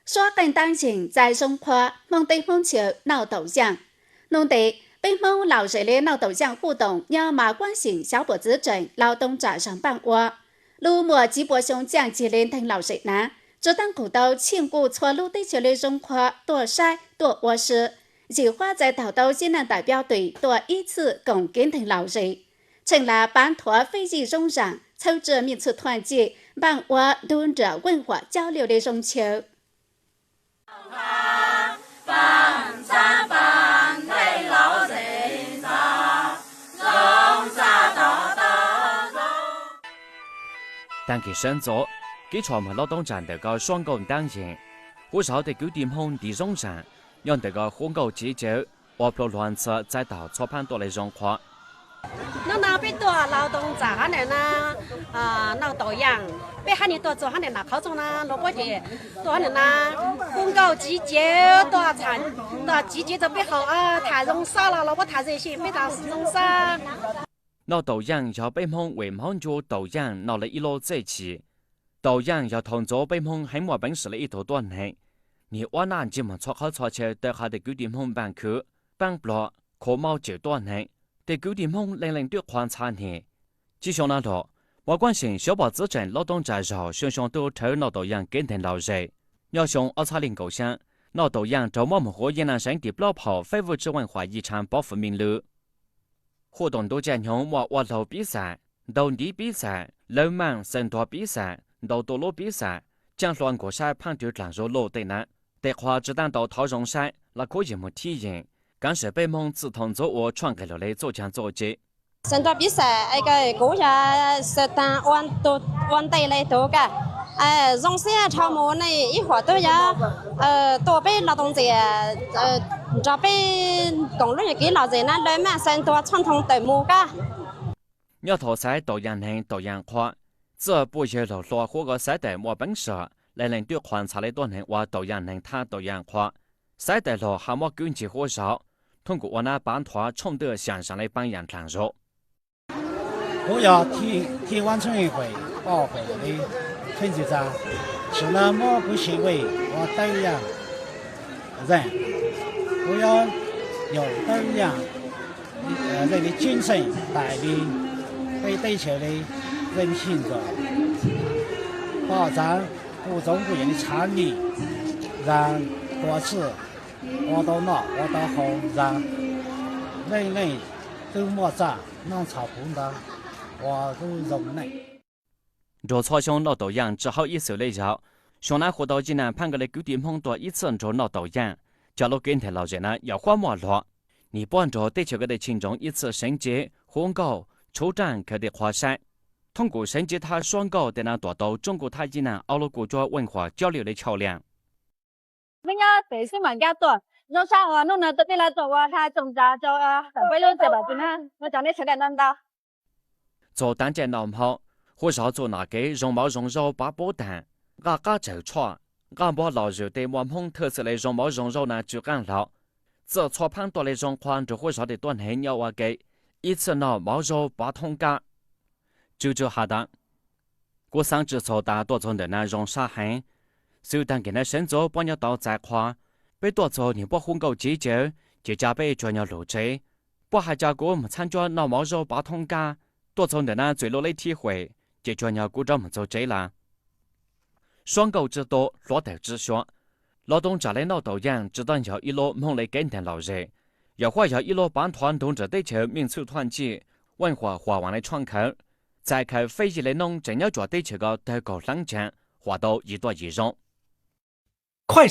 Suab qeej taab yeeg txais zoo qhua, Hmoob teb Hmoob chaw noj taum yaaj. Nub ntev, peb Hmoob lom zem le noj taum yaaj huj toom nyob Mas Kuab Xyeem xyov puam txwv tseem Los Toov Tsam zog npaaj ua. Lub muaj tsib puas xyoo caaj cig le nteeg lom zem nav, tsi taab qhum tau txhij nqus txhua lub teb chaws le zoo qhua tuaj saib tuaj ua si. Yim huab txais taug tau zib naj tais piav tuim tuaj ib txhij koom kev nteeg lom zem. Tsheej Las pav nthuav fej yij zoo zaam, txhawb tsi mej txhum thuam cim npaaj ua ntug nram weej huam coj liaj le zoo chaw. Taag kis sawv ntxov, kev tsho moog Los Toov Tsam ntawm ko suab nkauj ntaab yeeg, huv zog tej kwv tij Hmoob nti zoo zaam, nyob ntawm ko huv nkauj tsiv cawv, ua plhu lug ntxhw txais taug txhua phaab tuaj le zoo qhua. Nub no peb tuaj Los Toov Tsam hab ntawm na, noj taum yaaj, peb hab nwg tuaj txug hab ntawm nam qhov txug na, luas puab ces tuaj hab ntawm na, huv nkauj tsiv cawv tuaj, tuaj tsiv cawv txug peb haus, tham zoo xab los luas puab tham ze si peb tham zoo xab. Noj taum yaaj yog peb Hmoob vim hmov ncuav taum yaaj noj le ib lub txij chim. Taum yaaj yog thaus ntxov peb Hmoob heev muaj peev xwm le ib tug tuab neeg, nwg ua naj ntsig moog txhua qhov txhua chaw taw qha tej kwv tij Hmoob npaaj khwv, paab pluag, khuv mob cawm tuab neeg, tej kwv tij Hmoob leej leej twb qhuas ntxha nwg. Tsib xyoo na lug, Mas Kuab Xyeem xyov pom txwv tseem Los Toov Tsam zog xyoo xyoo tub rhawv noj taum yaaj kev nteeg lom zem. Nyob xyoo ob txhab leej nkaum xyaa, noj taum yaaj raug muab moog huv yeej nam seev tim plaub phaum Facebook tswv weej huam yij tshaav Pov Fwm Meej Lwm. Huj toom ntu caij nyoog muaj ua laug pib xam, ntaus ntiv pib xam, lawv maaj xaws ntuag pib xam, ntaus tua lub pib xam, caaj hlua nkaus sab phaab rwg dlaag zuag luj tej na. Tej qhua tsi taab tau thov zoo saib los kuj yeej moog thib yeem, kaav sawv peb Hmoob txwj thaus ntxov ua tshuaj nqeg lug le txuj caag txuj ceg. Xaws ntuag pib xam, kuv yog xaws taag ua ntej le tug kag. Zoo siab dhau moog nej ib huam tub yog tuaj peb Los Toov Tsam nrug peb koom lub nyuam kev lom zem na, lawv maaj xaws ntuag txhua ntoo tawm moog kag. Nyob thaus xaiv taum yaaj neeg taum yaaj qhua, txij puj yawg laug hluas huv ko xaiv tawm muaj peev xwm, leej leej twb qhuas ntxha le tuab neeg ua taum yaaj neeg thab taum yaaj qhua. Xaiv tawm laug has muab kwv ntsig huv zog, thoob kuv ua nab pav nthuav tshooj ntwj xyaam zaam le paab yaam dlaag zog. Kuv yog Thij Vaab Txheej Huim, poj huim le Txheej Txwj Txag, tsim na muab kuv xim vej ua Tawb Yaaj Zeej. Kuv yuav yaum Tawb Yaaj Zeej le ceeb tsheej thaum le peb teb chaws le zeej xyim ntxuam. Poj txav kuj txoov kuj yeem le tshav nyem, zag tua txhij, ua tau noj ua tau haus zag, leej leej twb muaj txaj noj ntxhov puv ntawd ua lub zoo neej. Nrug txhua xyoo noj taum yaaj tsi hauv ib xwm le yog, xyoo nab hu tau Yij Naj Phaab nkawd le kwv tij Hmoob tuaj ib txhij nrug noj taum yaaj. Cov lub kev nteg lom zem na yog huab muaj luag, nwg puab nrug teb chaws kawg tej txheej ntsoov ib txhij seev cev, huv nkauj, tshuv raaj kawg tej qhua saib. Thoob kuv seev cev thab suab nkauj tej na tuam tau tsoob kuv thab Yij Naj ob lub kuj cuab weej huam coj liaj le chau liaj. Mej nyob pem xwb mam nkag tuaj. Zoo sab uas nub no tuaj peb lawv tuaj ua tha tsoom tsav rau peb lub tsev pam tsi na, ua tsaug nej sawv daws ntau ntau. Txug taav caij noj hmo, huv zog txuj nom kev zoo mov zoo zaub pav pub taag, nqaj qab tsawg tshuaj, nqaj npog lom zwm tej muaj Hmoob thwj xwm le zoo mov zoo zaub na tsw qaab lug. Txij txhua phaab tuaj le zoo qhua nrug huv zog tej tuab neeg nyob ua ke, ib txhij noj mov zaub pav thoob kab. Tsw tsw has tas, kuv xaav tsi txhua tas tuaj txug ntawm na zoo sab heev. Xwb taag kis na sawv ntxov puab nyob tau txais qhua, peb tuaj txug nwg puab huv nkauj tsiv cawv, ces ca peb tsuag nyuag lug tsev. Puab has ca kuv moog txhab ntsuab noj mov zaub pav thoob kab, tuaj txug ntawm na txuam lub leb thib huam, ces tsuag nyuag kuv rov moog txug tsev lawm. Suab nkauj tsi tu, hluav taug tsi xyuam. Los Toov Tsam le noj taum yaaj tsi taag yog ib lub Hmoob le kev nteg lom zem, yog huab yog ib lub pav nthuav ntug nram teb chaws mej txhum thuam cim, weej huam huam vaam le tshuaj khaws, txais khaws fej yij le noob tseem nyob tsuam teb chaws ko tawg kaug hlaav tsaag, huam tau yim tuaj yim zoo.